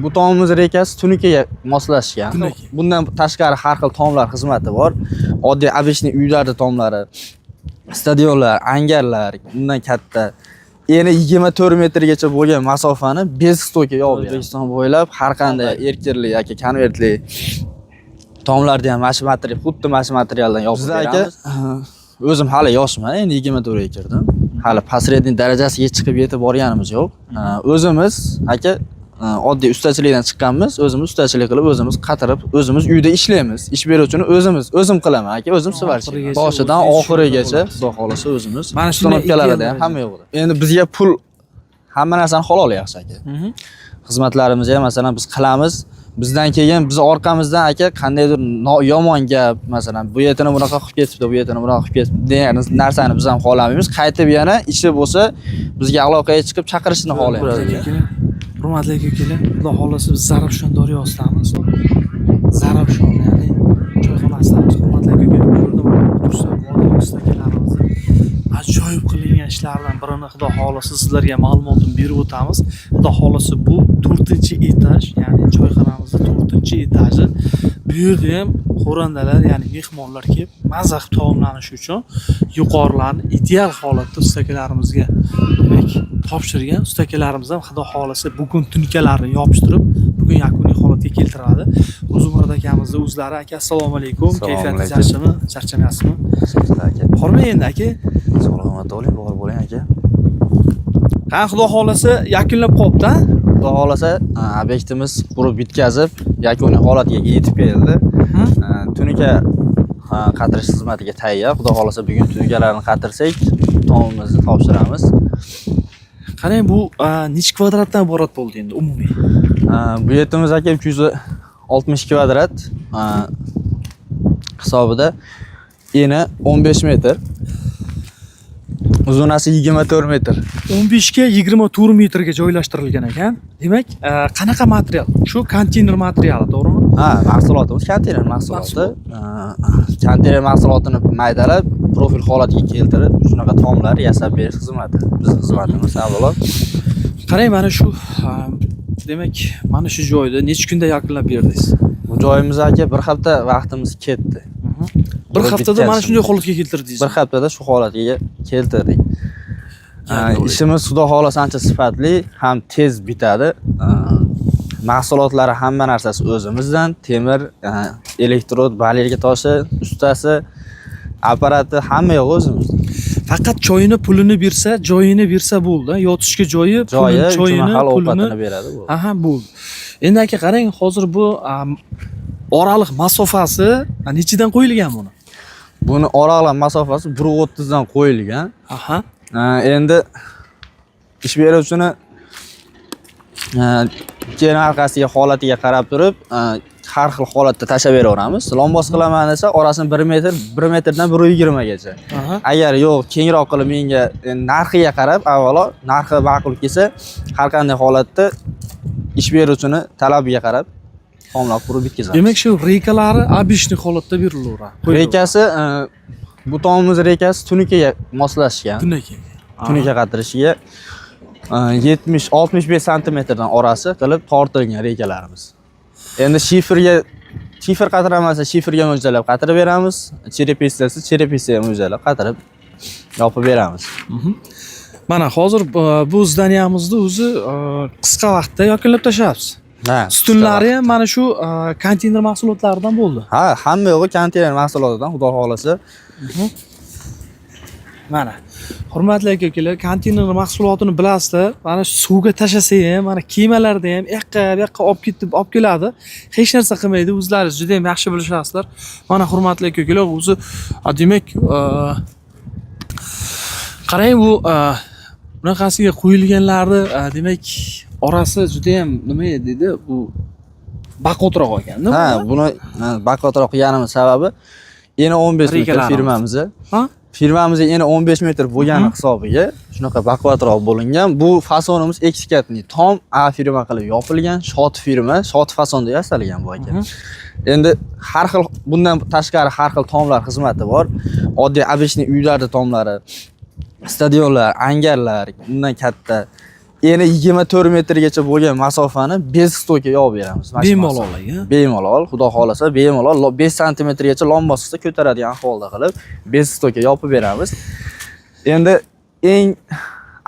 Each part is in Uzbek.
Bu tomimiz rekasi tunukaga moslashgan. Tunuka. Bundan tashqari har xil tomlar xizmati bor. Oddiy обычный uylarda tomlari, stadionlar, angarlar, undan katta. Eni 24 metrgacha bo'lgan masofani без стойка yopib. O'zbekiston bo'ylab har qanday erkirli yoki konvertli tomlarni ham mana shu material, xuddi mana shu materialdan yopib beramiz. O'zim hali yoshman, endi 24 ga kirdim. Hali посредний darajasiga chiqib yetib borganimiz yo'q. O'zimiz aka oddiy ustachilikdan chiqqanmiz. O'zimiz ustachilik qilib, o'zimiz qatirib, o'zimiz uyda ishlaymiz. Ish beruvchini o'zimiz, o'zim qilaman aka, o'zim сварщик. Oxirigacha Boshidan o'zingiz oxirigacha, bo'lasiz. Xudo xohlasa, o'zimiz. Mana shunday Установка larda ham ideal. hamma yo'q. Endi bizga pul, hamma narsani halol yaxshi aka. Xizmatlarimizni ham, masalan, biz qilamiz. Bizdan keyin, biz orqamizdan aka qandaydir yomon gap, masalan, bu yerni bunaqa qilib ketibdi, bu yerni bunaqa qilib ketibdi degan narsani biz ham xohlamaymiz. Qaytib yana ishi bo'lsa, bizga aloqaga chiqib chaqirishni xohlaymiz. Hurmatli aka ukalar, Xudo xohlasa, biz Zarafshon daryosidamiz. Zarafshon, ya'ni choyxonasidamiz. Hurmatli aka ukalar, bu yerda tursa, vodiy ustakalarimizni ajoyib qilingan ishlardan birini, Xudo xohlasa, sizlarga ma'lumotini berib o'tamiz. Xudo xohlasa, bu 4-etaj, ya'ni choyxonamizni 4-etaji. Bu yerda ham xo'randalar, ya'ni mehmonlar kelib maza qilib taomlanishi uchun yuqorilarni ideal holatda ustakalarimizga, demak, topshirgan. Ustakalarimiz ham, Xudo xohlasa, bugun tunkalarni yopishtirib, bugun yakuniy holatga keltiradi. O'zimurod akamizni o'zlari. Aka, assalomu alaykum. Assalomu Kayfiyatingiz alaykum. yaxshimi? Charchamayapsizmi? Aka. Hormang endi, aka. Salomat bo'ling, bor bo'ling, aka. Ha, Xudo xohlasa, yakunlab qolibdi, a? Xudo xohlasa, obyektimiz qurib bitkazib, yakuniy holatiga yetib keldi. Tunuka qatirish xizmatiga tayyor. Xudo xohlasa, bugun tunukalarni qatirsak, tomimizni topshiramiz. Qarang, bu nechi kvadratdan iborat bo'ldi endi umumiy? Bu yerimiz, aka, 360 kvadrat hisobida, eni 15 metr. Uzunasi 24 metr. 15 ga 24 metrga joylashtirilgan ekan. Demak, qanaqa material? Shu konteyner materiali, to'g'rimi? Ha, mahsulotimiz konteyner mahsuloti. Konteyner mahsulotini maydalab, profil holatiga keltirib, shunaqa tomlar yasab berish xizmati. Bizning xizmatimiz avvalo. Qarang, mana shu demak, mana shu joyda necha kunda yakunlab berdingiz? Bu joyimiz, aka, bir hafta vaqtimiz ketdi. Bir Qurib haftada mana bitkazishimiz. shunday holatga keltirdingiz. Bir haftada shu holatga keltirdik. Yo'q. Ishimiz, Xudo xohlasa, ancha sifatli, ham tez bitadi. Mahsulotlari, hamma narsasi o'zimizdan: temir, elektrod, балерка toshi, ustasi, apparati, hamma yo'q o'zimizda. Faqat choyini, pulini bersa, joyini bersa bo'ldi. Yotishga joyi, Joyi, pulini, uch choyini, mahal pulini. ovqatini beradi bu. Aha, bo'ldi. Endi, aka, qarang, hozir bu oraliq masofasi nechidan qo'yilgan buni? Buni oraliq masofasi 1,30 dan qo'yilgan. Endi ish beruvchini keyin orqasiga holatiga qarab turib, har xil holatda tashlab beraveramiz. Lombos qilaman desa, orasini 1 metr, 1 metrdan 1,20 gacha. Agar yo'q, kengroq qilib menga narxiga qarab, avvalo narxi ma'qul kelsa, har qanday holatda ish beruvchini talabiga qarab tomlab qurib bitkazamiz. Demak, shu reykalari обычный holatda berilaveradi. Reykasi, bu tomimiz reykasi tunukaga moslashgan. Tunuka. Tunuka qatirishiga 70 65 santimetrdan orasi qilib tortilgan reykalarimiz. Endi shiferga, shifer qatiramasa, shiferga mo'ljallab qatirib beramiz. Черепица si, черепица ga mo'ljallab qatirib yopib beramiz. Mana hozir bu здания mizni o'zi qisqa vaqtda yakunlab tashlayapsiz. Ha, Ustunlari ham mana shu konteyner mahsulotlaridan bo'ldi. Ha, hamma yo'g'i konteyner mahsulotidan, Xudo xohlasa. Mana, hurmatli aka ukalar, konteyner mahsulotini bilasizlar. Mana shu suvga tashlasa ham, mana kemalarda ham u yoqqa, bu yoqqa olib ketib olib keladi. Hech narsa qilmaydi. O'zlaringiz juda ham yaxshi bilishasizlar. Mana, hurmatli aka ukalar, o'zi demak, qarang, bu bunaqasiga qo'yilganlarni demak, orasi juda ham, nima deydi, bu baquvvatroq ekan. Ha, buni baquvvatroq qilganimiz sababi eni 15 metr Reykalarimiz. firmamizni. Ha? Firmamiz eni 15 metr bo'lgani hisobiga shunaqa baquvvatroq bo'lingan. Bu fasonimiz экстрактный tom A firma qilib yopilgan, shot firma, shot fasonda yasalgan bu, aka. Endi har xil, bundan tashqari har xil tomlar xizmati bor. Oddiy обычный uylarda tomlari, stadionlar, angarlar, undan katta. Eni 24 metrgacha bo'lgan masofani без стойка yopib beramiz. Mana shu Bemalol, masofa. aka. Bemalol, xudo xohlasa, bemalol 5 santimetrgacha lombosida ko'taradigan holda qilib, без стойка yopib beramiz. Endi eng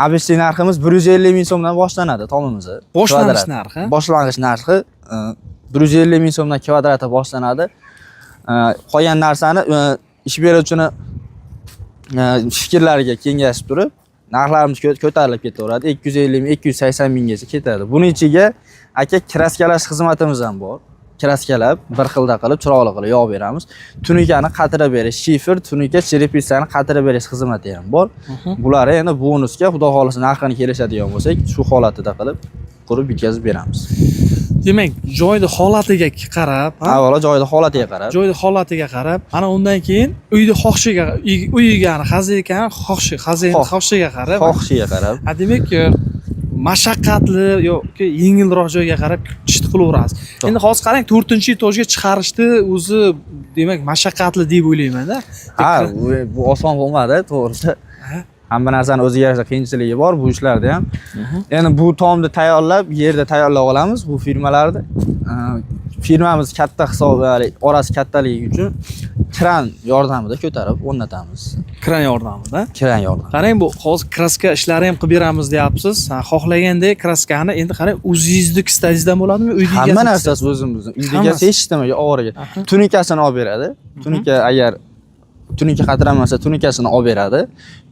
обычный narximiz 150 ming so'mdan boshlanadi tomimizni. Boshlanish Kvadrat. narxi? Boshlang'ich narxi 150 ming so'mdan kvadrati boshlanadi. Qolgan narsani ish beruvchini fikrlariga kengashib turib, narxlarimiz ko'tarilib ketaveradi. 250 ming, 280 minggacha ketadi. Buni ichiga, aka, kraskalash xizmatimiz ham bor. Kraskalab, bir xilda qilib, chiroyli qilib yopib beramiz. Tunukani qatirib berish, shifer, tunuka, черепица ni qatirib berish xizmati ham bor. Bular endi bonusga, xudo xohlasa, narxini kelishadigan bo'lsak, shu holatida qilib qurib bitkazib beramiz. Demak, joyni holatiga qarab, ha? Avvalo joyda holatiga qarab. Joyni holatiga qarab, ana undan keyin uyni xohishiga, uy egani, хозяйка ni xohishi, хозяин xohishiga qarab. Xohishiga qarab. Ha, demak, mashaqqatli yoki yengilroq joyga qarab ishni qilaverasiz. Endi hozir qarang, to'rtinchi etajga chiqarishni o'zi, demak, mashaqqatli deb o'ylayman-da. Ha, bu oson bo'lmadi, to'g'risi. Hamma narsani o'ziga yarasha qiyinchiligi bor bu ishlarda ham. Endi bu tomni tayyorlab, yerda tayyorlab olamiz bu firmalarni. Firmamiz katta hisobi, orasi kattaligi uchun kran yordamida ko'tarib o'rnatamiz. Kran yordamida. Kran yordamida. Qarang, bu hozir kraska ishlari ham qilib beramiz deyapsiz. Ha, xohlagandek kraskani endi qarang, o'zingizni kistangizdan bo'ladimi? Uyni Hamma egasini narsasi o'zimizni. Uyda Hammasi. hech nimaga ovora. Tunikasini olib beradi. Tunika, agar tunika qatiramasa, tunikasini olib beradi.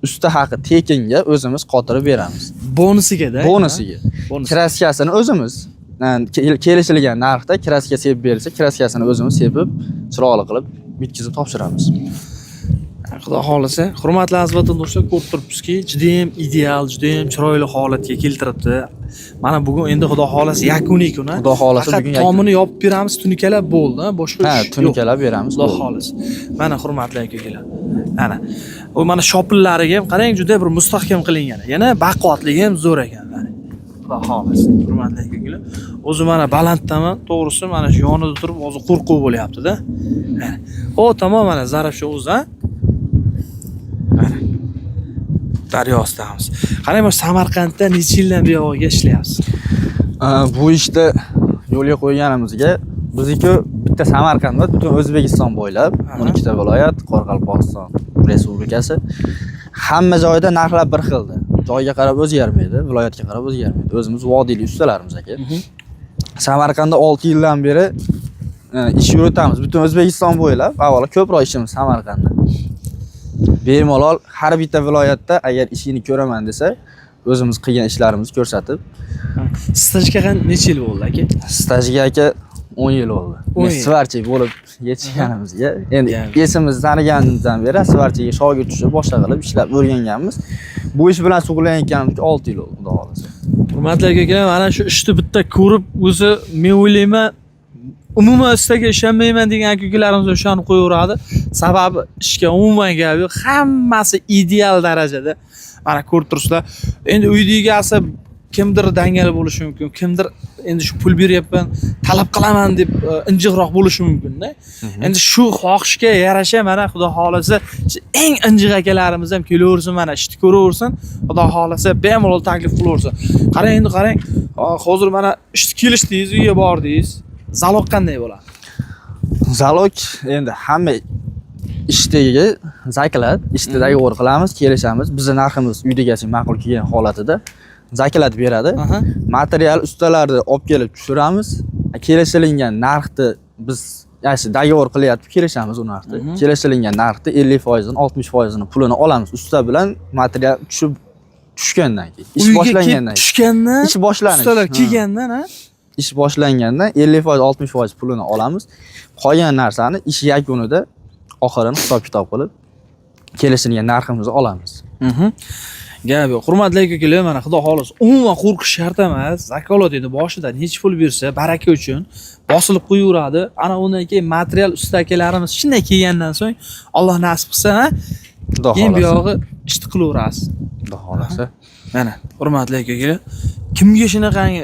Usta haqi tekinga o'zimiz qotirib beramiz. Bonusiga-da. Bonusiga. Bonus. Kraskasini o'zimiz, yani kelishilgan narxda kraska sepib bersa, kraskasini o'zimiz sepib, chiroyli qilib bitkazib topshiramiz. Xudo xohlasa, hurmatli aziz vatandoshlar, ko'rib turibsizki, judayam ideal, judayam chiroyli holatga keltiribdi. Mana bugun endi xudo xohlasa yakuniy kun. Xudo xohlasa Faqat bugun yakuniy. Tomini yopib beramiz, tunukalab bo'ldi, boshqa Ha, ish yo'q. Tunukalab beramiz. Xudo Bo'ldi. xohlasa. Mana, hurmatli aka-ukalar. Mana. U mana shopillariga ham qarang, juda bir mustahkam qilingan. Yana baquvvatligi ham zo'r ekan. Mana. Xudo xohlasa, hurmatli aka-ukalar. O'zi mana balanddaman, to'g'risi mana shu yonida turib hozir qo'rquv bo'lyapti-da. Mana. O, tamom, mana Zarafshon o'zi, ha? Mana. Daryosidamiz. Qarang, mana Samarqandda necha yildan buyog'iga ishlayapsiz? Bu ishni yo'lga qo'yganimizga bizniki bitta Samarqand emas, butun O'zbekiston bo'ylab 12 ta viloyat, Qoraqalpog'iston Respublikasi, hamma joyda narxlar bir xilda. Joyga qarab o'zgarmaydi, viloyatga qarab o'zgarmaydi. O'zimiz vodiylik ustalarimiz, aka. Samarqandda 6 yildan beri ish yuritamiz. Butun O'zbekiston bo'ylab, avvalo ko'proq ishimiz Samarqandda. Bemalol har bitta viloyatda agar ishini ko'raman desa, o'zimiz qilgan ishlarimizni ko'rsatib. Stajga necha yil bo'ldi, aka? Stajga, aka, 10 yil bo'ldi. 10 Men yil. сварщик bo'lib yetishganimizga, endi esimizni taniganimizdan beri сварщик ga shogird tushib, boshqa qilib ishlab o'rganganmiz. Bu ish bilan shug'ullanayotganimizga 6 yil bo'ldi, xudo xohlasa. Hurmatli aka, mana shu ishni bitta ko'rib, o'zi men o'ylayman, umuman ustaga ishonmayman degan aka ukalarimiz ishonib qo'yaveradi. Sababi ishga umuman gap yo'q, hammasi ideal darajada. Mana ko'rib turibsizlar. Endi uyni egasi kimdir dangal bo'lishi mumkin, kimdir endi shu pul beryapman, talab qilaman deb injiqroq bo'lishi mumkin-da. Endi shu xohishga yarasha mana xudo xohlasa shu eng injiq akalarimiz ham kelaversin, mana ishni ko'raversin. Xudo xohlasa bemalol taklif qilaversin. Qarang, endi qarang, hozir mana ishni kelishdingiz, uyga bordingiz. Залог qanday bo'ladi? Залог endi hamma ishdagi заклад, ishni договор qilamiz, kelishamiz. Bizni narximiz uyda egasiga ma'qul kelgan holatida заклад beradi. Material ustalarni olib kelib tushiramiz. Kelishilingan narxni biz yaxshi договор qilyapti, kelishamiz u narxni. Kelishilingan narxni 50%ini, 60%ini pulini olamiz usta bilan material tushib tushgandan keyin. Ish Uyga kelib boshlangandan keyin. tushgandan, Ish boshlanish. ustalar Ha. kelgandan, ha? Ish boshlangandan 50%, 60% pulini olamiz. Qolgan narsani ish yakunida oxirini hisob kitob qilib kelishilgan narximizni olamiz. Gap yo'q. Hurmatli aka-ukalar, mana xudo xohlasa, umuman qo'rqish shart emas. Zakolat endi boshida necha pul bersa, baraka uchun bosilib qo'yaveradi. Ana undan keyin material usta akalarimiz shunday kelgandan so'ng, Alloh nasib qilsa, ha, Xudo keyin xohlasa. buyog'i ishni qilaverasiz. Xudo xohlasa. Mana, hurmatli aka-ukalar, kimga shunaqangi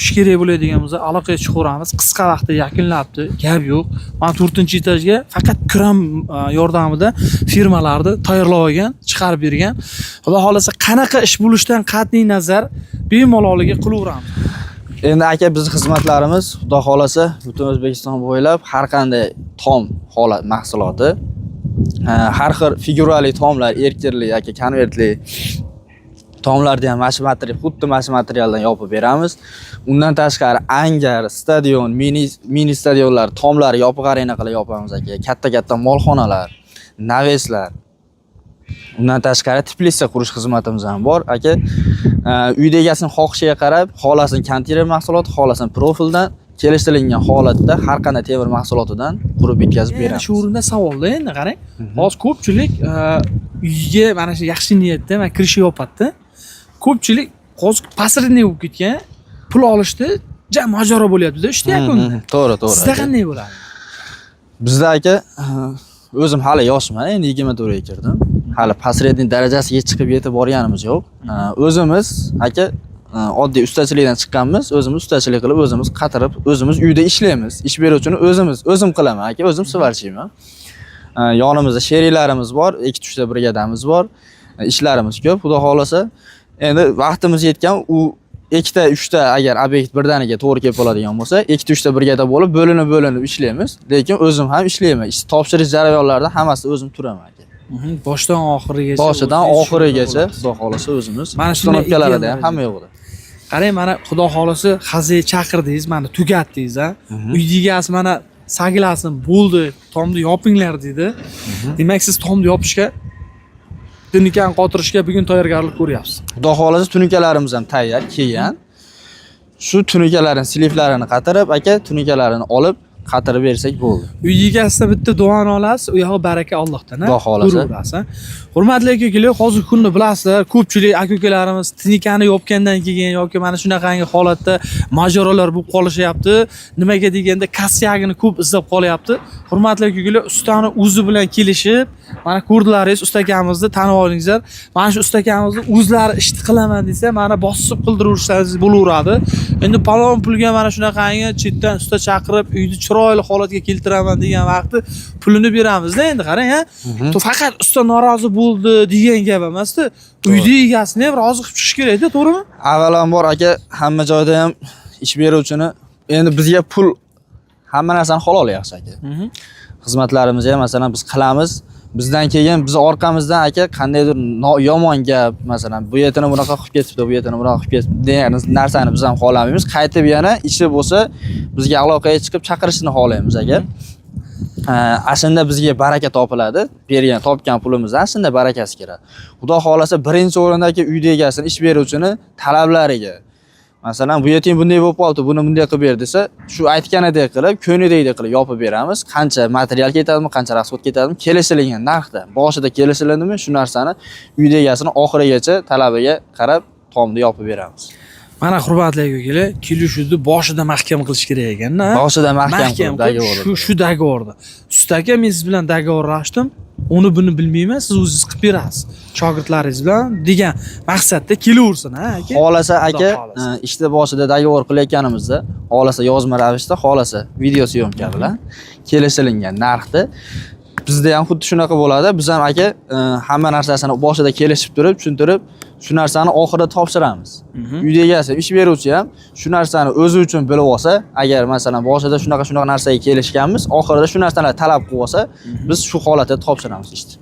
Ish kerak bo'ladigan bo'lsa, aloqaga chiqaveramiz. Qisqa vaqtda yakunlabdi, gap yo'q. Mana 4-etajga faqat kran yordamida firmalarni tayyorlab olgan, chiqarib bergan. Xudo xohlasa qanaqa ish bo'lishidan qat'iy nazar bemalolligiga qilaveramiz. Endi aka, bizni xizmatlarimiz, xudo xohlasa, butun O'zbekiston bo'ylab har qanday tom holat mahsuloti, har xil figurali tomlar, erkerli yoki konvertli tomlarni ham mana shu material, xuddi mana shu materialdan yopib beramiz. Undan tashqari angar, stadion, mini mini stadionlar tomlari yopiq arena qilib yopamiz aka. Katta-katta molxonalar, навес lar. Undan tashqari теплица qurish xizmatimiz ham bor aka. Uyda egasini xohishiga qarab, xohlasin konteyner mahsuloti, xohlasin profildan kelishtirilgan holatda har qanday temir mahsulotidan qurib yetkazib Endi beramiz. shu o'rinda savolda endi qarang. Hozir ko'pchilik uyga mana shu yaxshi niyatda mana крыша yopadida. Ko'pchilik hozir посредник bo'lib ketgan, pul olishda ja mojaro bo'lyapti-da ishda yakunda. To'g'ri, to'g'ri. Sizda aka. qanday bo'ladi? Bizda aka, o'zim hali yoshman, endi 24 ga kirdim. Hali посредник darajasiga chiqib yetib borganimiz yo'q. O'zimiz aka, oddiy ustachilikdan chiqqanmiz. O'zimiz ustachilik qilib, o'zimiz qatirib, o'zimiz uyda ishlaymiz. Ish beruvchini o'zimiz, o'zim qilaman aka, o'zim сварщик man. Yonimizda sheriklarimiz bor, ikkita uchta brigadamiz bor. Ishlarimiz ko'p, xudo xohlasa. Endi vaqtimiz yetgan, u ikkita, uchta agar obyekt birdaniga to'g'ri kelib qoladigan bo'lsa, ikkita, uchta brigada bo'lib, bo'linib bo'linib ishlaymiz. Lekin o'zim ham ishlayman. Ish topshirish jarayonlarida hammasida o'zim turaman aka. Boshdan oxirigacha. Boshidan o'zingiz oxirigacha, bo'lasiz. xudo xohlasa, o'zimiz. Mana shunday Установка larda ham ideal. hamma yo'qda. Qarang, mana xudo xohlasa Xaziga chaqirdingiz, mana tugatdingiz, a. Uyni egasi mana saglasin, bo'ldi, tomni yopinglar dedi. Demak, siz tomni yopishga, tunukkani qotirishga bugun tayyorgarlik ko'ryapsiz. Xudo xohlasa, tunukalarimiz ham tayyor kelgan. Shu tunukalarni слив larini qatirib, aka, tunukalarini olib qatirib bersak bo'ldi. Uy egasidan bitta duoni olasiz, u yog'i baraka Allohdan, a? Xudo xohlasa. Ko'raverasiz, a? Hurmatli aka ukalar, hozirgi kunda bilasizlar, ko'pchilik aka ukalarimiz tunikani yopgandan keyin yoki mana shunaqangi holatda mojarolar bo'lib qolishyapti. Nimaga deganda косяк ini ko'p izlab qolyapti. Hurmatli aka ukalar, ustani o'zi bilan kelishib, mana ko'rdilaringiz, usta akamizni tanib olingizlar. Mana shu usta akamizni o'zlari ishni qilaman desa, mana bosib qildirishlaringiz bo'laveradi. Endi palon pulga mana shunaqangi chetdan usta chaqirib, uyni chiroyli holatga keltiraman degan vaqti pulini beramizda endi qarang, ha. To faqat usta norozi bo'ldi degan gap emasda. Uyni egasini ham rozi qilib chiqish kerakda, to'g'rimi? Avvalambor aka, hamma joyda ham ish beruvchini endi bizga pul, hamma narsani halol yaxshi aka. Xizmatlarimizni ham, masalan, biz qilamiz. Bizdan keyin, biz orqamizdan aka qandaydir yomon gap, masalan, bu yerdan bunaqa qilib ketibdi, bu yerdan bunaqa qilib ketibdi degan narsani biz ham xohlamaymiz. Qaytib yana ishi bo'lsa, bizga aloqaga chiqib chaqirishini xohlaymiz aka. Ashunda bizga baraka topiladi. Bergan, topgan pulimizdan shunda barakasi keladi. Xudo xohlasa, birinchi o'rindagi uyni egasini, ish beruvchini talablariga. Masalan, bu yerda bunday bo'lib qoldi, buni bunday qilib ber desa, shu aytganidek qilib, ko'nglidagidek qilib yopib beramiz. Qancha material ketadimi, qancha расход ketadimi, kelishilgan narxda, boshida kelishiladimi, shu narsani uyni egasini oxirigacha talabiga qarab tomni yopib beramiz. Mana, hurmatli aka ukalar, kelishuvni boshida mahkam qilish kerak ekanda. Boshida mahkam mahkam qilib, qilib, договор. Shu договор ni. Usta aka, men siz bilan договор lashdim. Uni buni bilmayman, siz o'zingiz qilib berasiz. Shogirdlaringiz bilan degan maqsadda kelaversin, ha aka. Xohlasa Xudo aka, xohlasa. Ishni boshida договор qilayotganimizda, xohlasa yozma ravishda, xohlasa видеосъёмка bilan kelishilgan narxda bizda ham xuddi shunaqa bo'ladi. Biz ham aka, hamma narsasini boshida kelishib turib, tushuntirib, shu narsani oxirida topshiramiz. Uyda egasi, ish beruvchi ham shu narsani o'zi uchun bilib olsa, agar masalan boshida shunaqa shunaqa narsaga kelishganmiz, oxirida shu narsalarni talab qilib olsa, biz shu holatda topshiramiz ishni.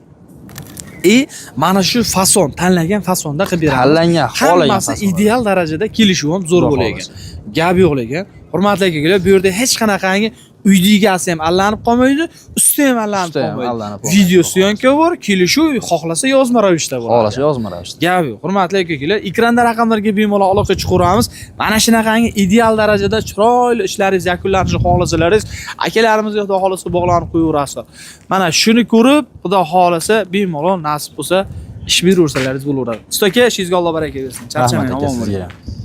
И mana shu fason, tanlagan fasonda qilib beramiz. Tanlangan, xohlagan Hammasi fasonda. Ideal darajada kelishuv ham zo'r Xudo bo'lar ekan. xohlasa. Gap yo'q lekin. Hurmatli aka, bu yerda hech qanaqangi uyni egasi ham allanib qolmaydi, usta ham allanib Usta ham qolmaydi. allanib qolmaydi. Видеосъёмка bor, kelishuv xohlasa yozma ravishda bo'ladi. Xohlasa yozma ravishda. Gap yo'q. Hurmatli aka, ekranda raqamlarga bemalol aloqa chiqaveramiz. Mana shunaqangi ideal darajada chiroyli ishlaringiz yakunlanishini xohlasalaringiz, akalarimizga xudo xohlasa bog'lanib qo'yaverasizlar. Mana shuni ko'rib, xudo xohlasa bemalol nasib bo'lsa ish beraversalaringiz bo'laveradi. Usta aka, ishingizga Alloh baraka bersin. Rahmat Charchamang, aka omon bo'ling. sizga.